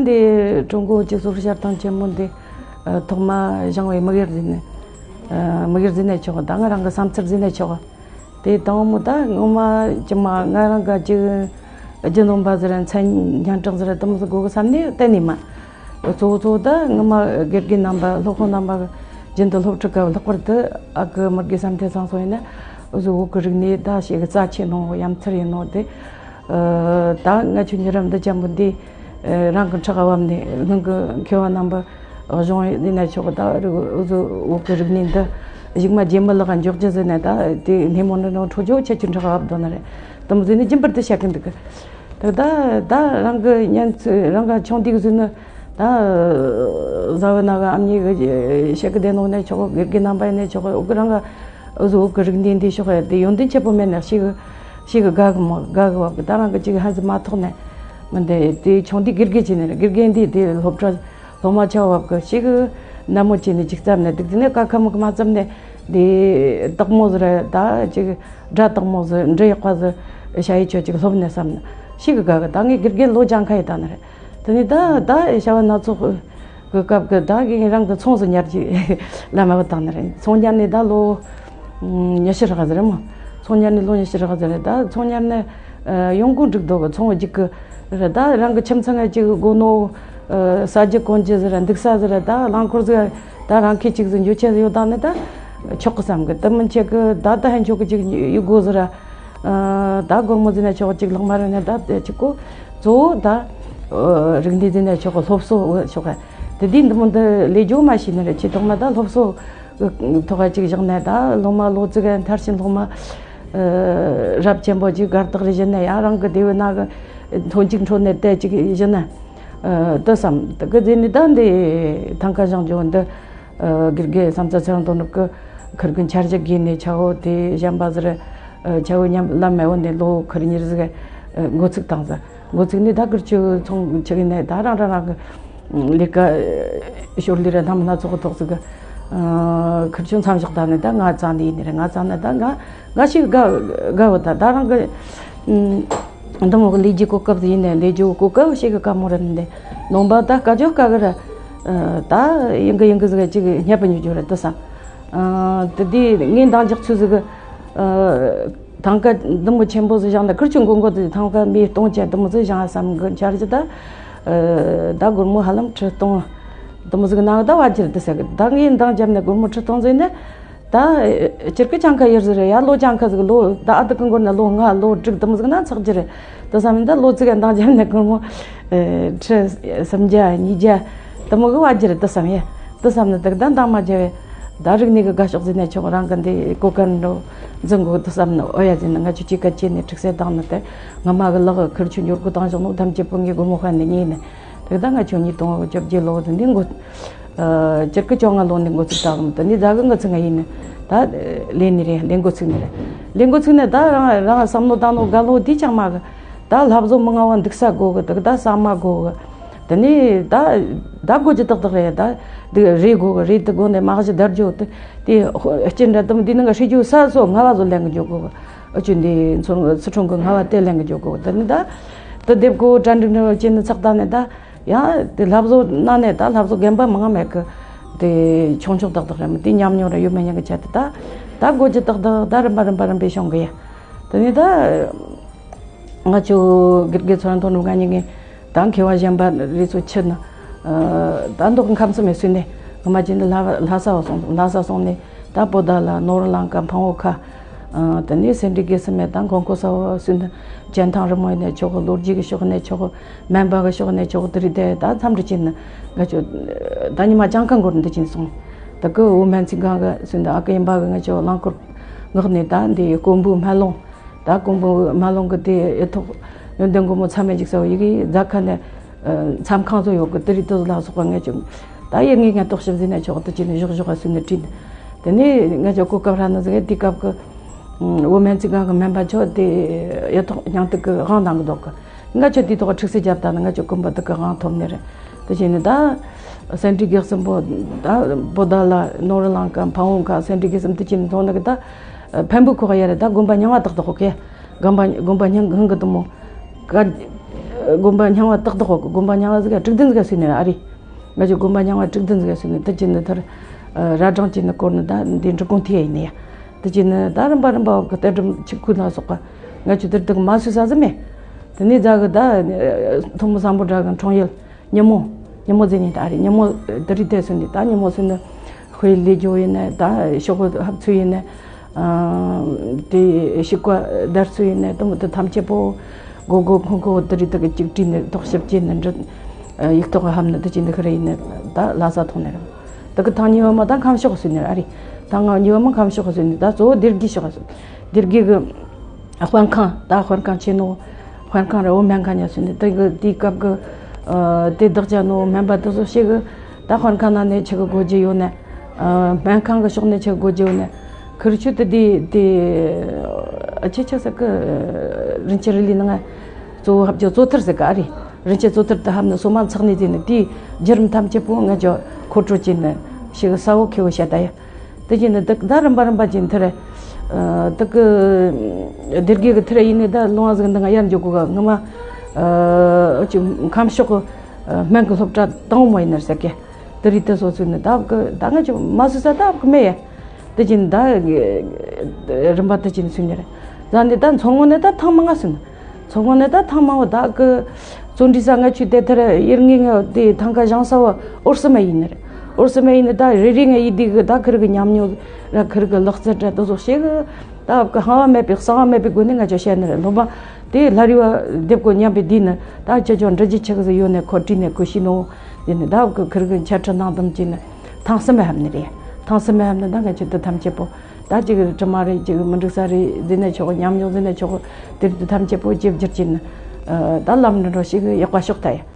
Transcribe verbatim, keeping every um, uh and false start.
འདི་ཀྲུང་གོ་གཅིག་སོར་བཤད་སྟངས་ཆེན་མོ་འདི་ཐོག་མ་བཞེངས་པའི་དམིགས་ཡུལ་ཟིན་ནས་དམིགས་ཡུལ་ཟིན་ནས་ཆོག་གི། ད་ང་རང་གི་བསམ་ཚུལ་ཟིན་ནས་ཆོག་གི། དེ་དང་མོ་ད་ངོ་མ་ཅི་མ་ང་རང་ག་ཅིག་རྒྱུན་འཛོམས་པ་ཟེར་མཚན་སྙན་གྲགས་ཟེར་དུམ་ཟེར་དགོས་གི་བསམ་ནས་གཏན་ནས་མ། གཙོ་བོ་གཙོ་བོ་ད་ངོ་མ་དགེ་རྒན་རྣམ་པ་སློབ་དཔོན་རྣམ་པ་རྒྱུན་དུ་སློབ་ཁྲིད་སྐབས་ལྷག་པར་དུ་ཨ་ཀི་མི་དགེ་བསམ་གཏན་ཚང་སོ་ཡིན་ན་འུ་ཟོ་བོད་ཀྱི་རིག་གནས་ད་ཞིག་གི་རྩ་ཆེ་ནོ་ཡ་མཚར་ཡིན་ནོ་དེ། ད་ང་ཆོ་མི་རབས་འདི་ཅན་པོ་འདི་རང་གི་ཕྲག་བབ་ནས་སྔོན་གྱི་མཁས་པ་རྣམ་པ་གཞུང་ཡིན་ན་ཆོག་གི། ད་རིག་འུ་ཚོ་བོད་ཀྱི་རིག་གནས་འདི་གཞུག་མ་རྗེས་མི་ལག་འཇོག་རྒྱུ་ཟེར་ནས་ད་དེ་སྣེ་མོ་འདྲ་ནང་འཕྲོ་ཅོག་ཆེ་ཆུང་ཕྲག་བབ་དོ་ན་རེད། དུམ་ཟེར་ནས་རྒྱུན་པར་དུ་བཤད་གི་འདུག་གི། ད་ད་ད་རང་གི་ཉན་ཚུལ་རང་ག་ཆུང་དུས་ཟེར་ན་ད་བཟའ་བ་ན་ག་ཨ་མྱེས་གི་བཤད་གི་བསྡད་ནོ་ནས་ཆོག་གི། དགེ་རྒན་རྣམ་པ་ཡིན་ནས་ཆོག་གི། འུ་གི་རང་ག་འུ་ཚོ་བོད་ཀྱི་རིག་གནས་འདི་ཕྱོགས་ཡ་དེ་ཡོན་ཏན་ཆེ་པོ་མེད་ན་ཤི་གི་ཤི་གི་དགའ་གི་མོ་དགའ་གི་བབ་གི། ད་རང་གི་ཅིག་ཧན་ཟི་མ་ཐོག་ནས་མི་འདི་དེ་ཆུང་དུས་དགེ་རྒན་བྱས་ནས་དགེ་རྒན་འདི་དེ་སློབ་གྲྭ་སློབ་མ་ཆ་བབ་གི་ཤི་གི་ནན་མོ་བྱས་ནས་ཅིག་བརྩམས་ནས་དུག་དེ་ནས་ཀ་ཁ་མུ་གི་མ་བརྩམས་ནས་དེ་སྟག་མོ་ཟེར་ད་ཅིག་སྒྲ་སྟག་མོ་ཟེར་འབྲི་ཡག་པ་ཟེར་ཞ་ཡི་ཆོས་ཅིག་སློབ་ནས་བསམ་ནས་ཤི་གི་དགའ་གི། ད་ངས་དགེ་རྒན་ལོ་སྦྱང་ཁ་ཡི་ད་ནི་རེད། དེ་ནས་ད་ད་བྱ་བ་སྣ་ཚོགས་གི་སྐབས་ཀྱི་ད་གིན་རང་གི་ཚོང་ཟིན་ཉར་གྱི་ལམ་མ་བུད་བཏང་ནི་རེད། ཚོང་ཉར་ནས་ད་ལོ་ཉི་ཤུ་རག་ཟེར་མོ། ཚོང་ཉར་ནས་ལོ་ཉི་ཤུ་རག་ཟེར་རེད། ད་ཚོང་ཉར་ནས་ཡོང་སྒོ་འགྲིག་འདུག་གི། ཚོང་རྒྱུག་གི་རེད། ད་རང་གི་ཁྱིམ་ཚང་ང་ཅིག་སྒོ་ནོ་ས་རྒྱུ་གོན་རྒྱུ་ཟེར་འདུག་ས་ཟེར་ད་རླངས་འཁོར་ཟེར་ད་རང་ཁྱི་ཅིག་ཟེར་འཇོ་ཆས་ཡོད་དང་ནི་ད་ཆོག་གི་བསམ་གི། དེ་མིན་ཆེ་གི་ད་ད་ཧན་ཆོག་གི་ཅིག་ཡོད་དགོ་ཟེར། ད་སྒོར་མོ་ཟིན་ན་ཆོག་ཅིག་ལག་མ་རེ་ནས་ད་དེ་ཅིག་གོ། གཙོ་བོ་ད་རིག་གནས་ཟིན་ན་ཆོག་གི། སློབ་གསོ་ཆོག་གི། དེ་དུས་འདི་མོ་འདི་ལས་སྦྱོང་མ་ཤེས་ནི་རེད། ཆེ་ཐོག་མ་ད་སློབ་གསོ་ཐོག་ཅིག་བཞག་ནས་ད་སློབ་མ་ལོ་ཙིག་མཐར་ཕྱིན་སློབ་མ་རབ་ཆེན་པོ་ཅིག་གར་སྟེགས་རེ་བཞིན་ནས་ཡང་རང་གི་སྡེ་བའི་ནང་གི་ཐོན་ཅིག་འཕྲོ་ནས་བལྟས་ཅིག་བཞིན་ན་དུ་བསམ། དེ་གི་དེ་ནི་ད་འདི་ཐང་ཀ་བཞེངས་རྒྱུ་འདི། དགེ་རྒན་བསམ་རྩ་ཚེ་རིང་དོན་གྲུབ་ཀྱི་ཁིར་གི་འཆར་གཞི་དགོས་ནས་ཆ་བོ་དེ་གཞན་པ་ཟེར། ཆ་བོ་མཉམ་ལམ་མེ་བོ་ནས་ལོ་ཁིར་ཉེར་ཟིག་འགོ་ཚུགས་བཏང་ཟེར། འགོ་ཚུགས་ནས་ད་ཁིར་ཆུ་ཚོང་ཆུ་གི་ནས་ད་རང་རང་རང་གི་ལས་ཀ་ཞོར་ལས་ར་ཐམ་སྣ་ཚོགས་ཐོག་ཟིག་ཁིར་ཆུ་མཚམས་བཞག་བཏང་ནས་ད་ང་ཚང་ནས་ཡིན་ནི་རེད། ང་ཚང་ནས་ད་ང་ང་ཞིག་དགའ་དགའ་བོ་ད་ད་རང་གི་འདི་མོ་གི་ལས་རྒྱུ་གོ་སྐབས་ཡིན་ནས་ལས་རྒྱུ་གོ་སྐབས་ཞིག་གི་དཀའ་མོ་རེད་འདི་ནོམ་པ་ད་དཀའ་ཅོ་དཀའ་གི་ར། ད་ཡིན་གི་ཡིན་གི་ཟིག་ཅིག་སྙད་པ་ཉོ་རྒྱུ་རེད་དུ་བསམ། དེ་དུས་ངས་འདང་རྒྱག་ཚུལ་ཟིག་གི་ཐང་ཀ་འདི་མོ་ཆེན་པོ་ཟིག་བཞག་ན་ཁིར་ཆུ་མགོ་མགོ་དེ་ཐང་ཀ་མི་སྟོང་ཆ་འདི་མོ་ཟིག་བཞག་བསམ་གི་འཆར་གཞི་ད། ད་སྒོར་མོ་ཧ་ལམ་ཁྲི་སྟོང་འདི་མོ་ཟིག་ནང་ད་བ་ཅིར་དུ་ཟེར་གི། ད་ངས་འདང་བརྒྱབ་ནས་སྒོར་མོ་ཁྲི་སྟོང་ཟིག་ནས། ད་སྤྱིར་གི་ཅང་ཁ་ཡར་ཟིག་རེད་ཡ། ལོ་ཅང་ཁ་ཟིག་ལོ་ད་ཨ་ཏི་ཀི་འགོར་ན་ལོ་ལྔ་ལོ་དྲུག་དུ་མོ་ཟིག་ན་ཚགས་ཀྱི་རེད། དུ་བསམ་ཡིན་ད་ལོ་ཙིག་ག་འདང་རྒྱབ་ནས་སྒོར་མོ་ཁྲི་སུམ་བརྒྱ་ཉིས་བརྒྱ་དུ་མོ་གི་བ་རྒྱུ་རེད་དུ་བསམ་ཡ། དུ་བསམ་ནི་དུ་ད་འདང་མ་རྒྱབ་བས་ད་རིག་གནས་གི་དགའ་ཕྱོགས་ཟིན་ནས་ཆོག་རང་གི་འདི་གོ་སྐབས་འགྲོ་འཛིན་དགོ་དུ་བསམ་ནི་ཨོ་ཡ་ཟིན་ནི་ང་ཆུ་ཅིག་ག་ཅེ་ནས་ཁྲིག་སེ་བཏང་ནི་དེ་ང་མ་གི་ལག་གི་ཁིར་ཆུ་འགྱུར་གོ་བཏང་བཞག་ནོ་ཐམས་ཅད་པོ་ངའི་སྒོར་མོ་ཧ་ནི་ཉེ་ནི། དེ་ད་ང་ཆོ་ཉིས་སྟོང་བཅོ་བརྒྱད་ལོ་དེ་འདི་འགོ། སྤྱིར་གི་བཅོ་ལྔ་ལོ་ནས་འགོ་ཚུགས་བཏང་དེ་ནི་ད་གི་ངི་ཚེ་ང་ཡིན་ནི་ད་ལས་ནི་རེད། ལས་འགོ་ཚུགས་ནི་རེད། ལས་འགོ་ཚུགས་ནས་ད་རང་རང་བསམ་བློ་བཏང་ནོ་དགའ་ལོ་དེ་ཅང་མ་གི་ད་ལྷ་བཟོ་མི་ང་བ་འདུག་ས་དགོ་གི་དེ་གི་ད་ས་མ་དགོ་གི་དེ་ནི་ད་ད་དགོ་ཅི་ཏག་ཏག་རེད། ད་དེ་རེད་དགོ་གི་རེད། དེ་དགོ་ནས་མ་གཞི་དར་རྒྱུ་དེ་དེ་སྐྱིན་འདྲ་དུམ་འདི་ནི་ང་ཧྲི་རྒྱུ་ས་སོ་ང་བ་བཟོ་ལེན་གི་འཇོག་དགོ་གི། ཨ་ཅུ་འདི་མཚོ་སི་ཁྲོན་གི་ང་བ་དེ་ལེན་གི་འཇོག་དགོ་གི་དེ་ནི་ད་དེ་སྡེབ་གོ་གྲ་འགྲིག་འགྲིག་ཅན་ནི་ཚགས་ད་ནས་ད། ཡང་དེ་ལྷ་བཟོ་ནང་ནས་ད་ལྷ་བཟོ་རྒན་པ་མང་མེད་གི། དེ་ཆུང་ཆུང་ཏག་ཏག་རེད་མོད་དེ་ཉམས་མྱོང་ར་ཡོད་མེད་ཉན་གི་ཆ་དེ་ད་ད་དགོ་ཅི་ཏག་ཏག་ད་རིམ་པ་རིམ་པ་རིམ་པས་བྱུང་གི་ཡ། དེ་ནས་ད་ང་ཆོ་དགེ་རྒན་ཚོ་རང་མཐོང་རུང་ང་གཉིས་ངས་ད་མཁས་པ་གཞན་པ་རེ་ཚོ་ཁྱེར་ན་ད་མདོ་གི་ཁམས་སུ་མེད་སུས་ནས་ངོ་མ་ཅན་དེ་ལྷ་ལྷ་ས་བ་སོང་ལྷ་ས་སོང་ནས་ད་པོ་ད་ལ་ནོར་ལང་ཀ་འཕང་བོ་ཁ། དེ་ནས་སེ་འབྲས་དགེ་གསུམ་མེད་དང་གོང་ཁོ་ས་བ་སུས་ནས་ཅན་ཐང་རི་མོ་ཡིན་ནས་ཆོག་གི། ལོ་རྒྱུས་ཀྱི་ཕྱོགས་ནས་ཆོག་གི། སྨན་པ་གི་ཕྱོགས་ནས་ཆོག་དེ་རིགས་དེ་ད་འཚམས་འདྲི་བྱས་ནས་ང་ཚོ་ད་ཉི་མ་ལྕང་ཁ་འགོར་འདི་ཕྱིན་སོང་། ད་གི་འོ་སྨན་རྩིས་ཁང་གི་སུན་ད་ཨ་ཀ་ཡིན་པ་གི་ང་ཚོ་རླངས་འཁོར་ངག་ནས་ད་འདི་ཀོང་པོའི་སྨན་ལུང་ད་ཀོང་པོའི་སྨན་ལུང་གི་དེ་ཨེ་ཐོག་ཡོན་ཏན་སྒོ་མོ་མཚམས་མེད་ཅིག་ཟེར་བ་ཡི་གེ་རྫ་ཁ་ནས་མཚམས་ཁང་བཟོ་ཡོད་གི། དེ་རིགས་དེ་ཚོ་ལ་སོགས་པ་ངས་ཀྱང་ད་ཡི་ངས་ངས་རྟོག་ཞིབ་ཟིན་ནས་ཆོག་དེ་ཅི་ནས་བཞག་བཞག་སུན་ནས་བྲིས་ནས་དེ་ནས་ངས་ཀྱང་གོ་སྐབས་རག་ན་ཟེར་གི། དེ་སྐབས་གི་འོ་སྨན་རྩིས་ཁང་གི་སྨན་པ་ཆོ་དེ་ཡ་ཐོག་སྙིང་སྟོབས་ཀྱི་དབང་གནང་གི་འདུག་གི། ང་ཆོ་དེ་ཐོག་ཁྲིག་སེ་རྒྱབ་ད་ནི་ང་ཆོ་ཀུན་པ་དེ་གི་དབང་ཐོབ་ནི་རེད། དེ་བྱས་ནས་ད་སེ་འབྲས་དགེ་གསུམ་པོ་ད་བོ་ད་ལ་ནོར་ལང་ཀ་འཕང་བོ་ཁ་སེ་འབྲས་དགེ་གསུམ་དེ་བྱས་ནས་ཐོན་ནི་གི་ད་འཕན་པོའི་ཁོག་ཡ་རེད། ད་དགོན་པ་རྙིང་བ་ཏག་ཏག་ཁོག་གི་དགོན་པ་དགོན་པ་རྙིང་གི་དུ་མོ་ཀ་ དགོན་པ་རྙིང་བ་ཏག་ཏག་འོག་གི་དགོན་པ་རྙིང་བ་ཟིག་ག་དྲུག་བདུན་ཟིག་ག་སུས་ནས་ཨ་རི། ང་ཚོ་དགོན་པ་རྙིང་བ་དྲུག་བདུན་ཟིག་ག་སུས་ནས་དེ་ཅི་ནི་ཐར། ར་སྦྲང་ཅི་ནི་སྐོར་ནི་ད་འདི་འབྲི་གུང་ཐིག་ཡིན་ནི་ཡ། དེ་ཅི་ནི་ད་རིམ་པ་རིམ་པ་འོག་གི་གཏེར་སྒྲོམ་ཆིབས་ཁུལ་ན་སོགས་ག་ང་ཚོ་དེར་དུ་མ་སུས་ས་ཟིག་མེད། དེ་ནས་རྫ་གི་ད་ཐོན་མི་བཟང་པོ་འདྲ་གི་འཁྲུངས་ཡུལ། ཉིན་མོ། ཉིན་མོ་ཟེར་ནི་ད་རེད། ཉིན་མོ་དེ་རིང་དེ་སོང་ནི་ད་ཉིན་མོ་སོང་ནི་དཔེ་ལས་རྒྱུ་ཡིན་ནི་ད་ཤོག་གུ་ཧབ་ཚུ་ཡིན་ནི། དེ་ཤིག་པ་བརྡར་ཚུ་ཡིན་ནི་དུ་མོ་དེ་ཐམས་ཅད་པོ་སྒོ་སྒོ་ཁང་ཁང་དེ་རིང་དེ་གི་གཅིག་བྲིས་ནི་ཐོག་ཞིབ་བྱས་ནི་འདྲི། ཡིག་ཐོག་ཧབ་ནི་དེ་ཅི་འདི་ཁ་རེ་ཡིན་ནི་ད་ལྷ་ས་ཐོང་ནི་རེད། དེ་གི་ཐང་གཉིས་པ་མ་ད་ཁམས་ཕྱོགས་སོང་ནི་ཨ་རེད། ཐང་ང་གཉིས་པ་མ་ཁམས་ཕྱོགས་སོང་ནི་ད་གཙོ་བོ་སྡེ་དགེ་ཕྱོགས་སོང་། སྡེ་དགེ་གི་དཔོན་ཁང་ད་དཔོན་ཁང་ཆེ་ནོ། དཔོན་ཁང་རེ་འོ་སྨན་ཁང་ཉོ་སོང་ནི་དེ་གི་དེའི་སྐབས་གི་དེ་བདག་ཅག་ནོ་སྨན་པ་དེ་ཚོ་ཞིག་གི་ད་དཔོན་ཁང་ནང་ནས་ཆི་གི་སྒོ་རྒྱུ་ཡོད་ནི། སྨན་ཁང་གི་ཕྱོགས་ནས་ཆི་གི་སྒོ་རྒྱུ་ཡོད་ནི། ཁིར་ཆུ་དེ་དེ་དེ་ཨ་ཆི་ཆི་ཟེར་གི་རིན་ཆེན་རི་ལི་ནང་གཙོ་བོ་ཧབ་ཀྱི་གཙོ་ཐར་ཟེར་གི་ཨ་རེད། རིན་ཆེན་གཙོ་ཐར་དེ་ཧབ་ནི་སོ་མ་འཚག་ནི་དེ་ནི་དེའི་བརྒྱུད་རིམ་ཐམས་ཅད་པོ་ང་ཚོ་མཁོ་སྤྲོད་བྱས་ནི་ཞིག་གི་ས་འོག་ཁེ་བོ་བཤད་ད་ཡ། དེ་བཞིན་དུ་བདག་ཟླ་རིམ་པ་རིམ་པ་ཅན་དེར། བདག་གི་སྡེ་དགེ་གི་དེར་ཡིན་ནི་ད་ལུང་བ་ཟིག་འདི་ང་ཡར་འཇོག་གི་ང་མ། ཁམས་ཕྱོགས་ཀྱི་སྨན་གྱི་སློབ་གྲྭ་དང་པོ་མ་ཡིན་ནར་ཟེར་གི་དེ་རིགས་དེ་སོ་སོའི་ནི་ད་གི་ད་ང་ཅི་མ་སུ་ས་ད་གི་མེད་ཡ། དེ་བཞིན་ད་རིམ་པ་དེ་བཞིན་སུ་ནི་རེད། ད་ནི་ད་མཚོ་སྔོན་ནི་ད་ཐང་མང་ང་སུ་ནི། མཚོ་སྔོན་ནི་ད་ཐང་མང་བོ་ད་གི་བརྩོན་འགྲུས་ས་ང་ཆུ་དེ་ཐར་ཡེར་ངེས་ངེས་དེ་ཐང་ཀ་བཞེངས་ས་བ་ཨོར་སི་མ་ཡིན་ནི་རེད། ཨོར་སི་མ་ཡིན་ནི་ད་རེ་རེ་ངེས་ཡིད་དེ་གི་ད་ཁིར་གི་ཉམས་མྱོང་ར་ཁིར་གི་ལག་རྩལ་ར་དེ་ཚོ་ཤེས་གི་ད་གི་ཧང་བ་མེད་པའི་གསང་བ་མེད་པའི་སྒོ་ནས་ང་ཅོ་བཤད་ནི་རེད། སློབ་མ་དེ་ལ་རི་བ་སྡེབ་གོ་མཉམ་པའི་དུས་ནི་ད་ཅོ་ཅོ་འདྲི་རྒྱུ་ཆགས་ཟི་ཡོད་ནས་ཁོ་བྲིས་ནས་ཁོ་ཤི་ནོ། དེ་ནི་ད་གི་ཁིར་གི་འཆད་ཁྲིད་ནང་དམ་གྱི་ནི་ཐང་སི་མ་ཧམ་ནི་རེད། ཐང་སི་མ་ཧམ་ནི་ད་ང་ཅོ་དེ་ཐམས་ཅད་པོ། ད་ཅིག་དྲི་མ་རེད། ཅིག་མི་འགྲིག་ས་རེད་ཟེར་ནས་ཆོག་གི་ཉམས་མྱོང་ཟེར་ནས་ཆོག་གི་དེ་རིགས་དེ་ཐམས་ཅད་པོ་ཅིག་བསྒྱུར་གྱིན། ད་ལམ་འགྲོ་འགྲོ་ཞིག་ཡག་པ་ཤོག་ད་ཡ།